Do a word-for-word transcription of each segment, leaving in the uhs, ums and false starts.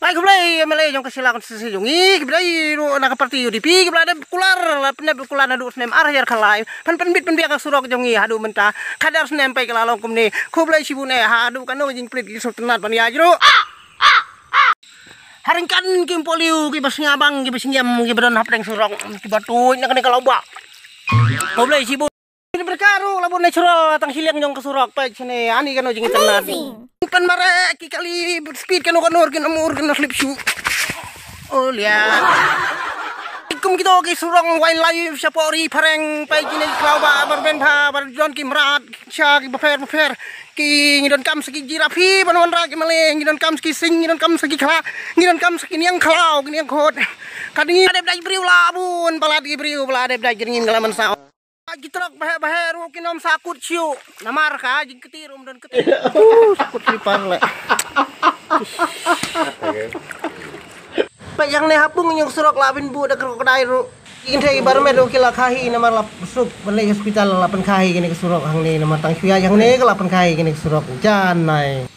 Ai khublei M L A jong ka Shillong Constituency jong ngi, kiba dei ruh na ka party U D P, kiba la dep kular, la pyndep kular naduh snem ar hajar khatlai. Pynbit pynbiang ka surok jong ngi haduh mynta. Khadar snem peit ka la long kumne. Khublei shibun eh, haduh kano jingpynlong ki sngewtynnat ban ïa jruh. Ha ryngkat ki ym polio, kiba sngewbang, kiba sngewbang, kiba don hapdeng surok, kiba tuid na kane ka lawbah. Khublei shibun. Ki berkah ruh la bun natural, tang shiliang jong ka surok, peit shane, ani kano jingtynnat. Pynmareh ki kali, speed kano kano, kin amur, kin slip shu. Oh, lia. Kum kito ki surok wildlife, shapoh ri phareng, peit shane, ki khlaw ba, bar ben pha, bar jon ki mrad, sha ki bapher, bapher. Ki ngi donkam sa ki jirafi, ban wanrah ki male, ngi donkam sa ki sing, ngi donkam sa ki khla, ngi donkam sa ki niang khlaw, ki niang khot. Ka dei ngi dep dai briew la bun, palat ki briew, palat dep dai ki ngin kala man sa. Ki trok baheh baheh ruh ki nym sakut shu. Namar ka jingkti ruh ym don kti. Uh, sakut slipar le. Peit hangne ha pung jong surok la bin buh da krokodil ruh. Ki kynthei ki bar met ruh ki la kha hi namar la suk ban leit hospital, la pynkha hi kane ka surok hangne namar tang shu ïaid hangne ka la pynkha hi kane ka surok. Janai.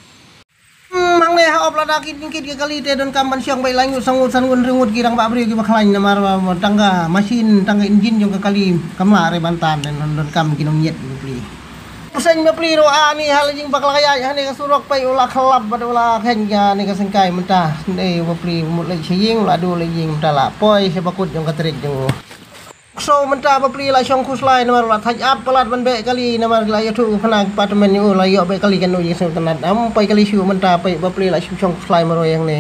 Hmm, hangne ha op lada ki jingkit ki kali te donkam ban shong beit lai ngut, saw ngut, san ngut, hynriew ngut ki rangbah briew kiba khlaiñ namar ba, ba tang ka machine, tang ka engine jong ka kali kam lah re ban tan, donkam ki nongñiet bapli. Pyrshah bapli ruh ani ha la jingpakla ka ïaid hangne ka surok, peit u la khlap bad u la kheiñ kane ka syngkai mynta. Dei bapli mut leit sha ïing, u la duh leit ïing mynta, la poi sha bakut jong ka trik jong u. Kso mynta bapli la shong khuslai namar la thait ap palat ban beh kali namar la ïathuh u khana department u la ïoh beh kali, kano jingsngewtynnat, ym poi kali shuh mynta, peit bapli la shong khuslai marwei hangne.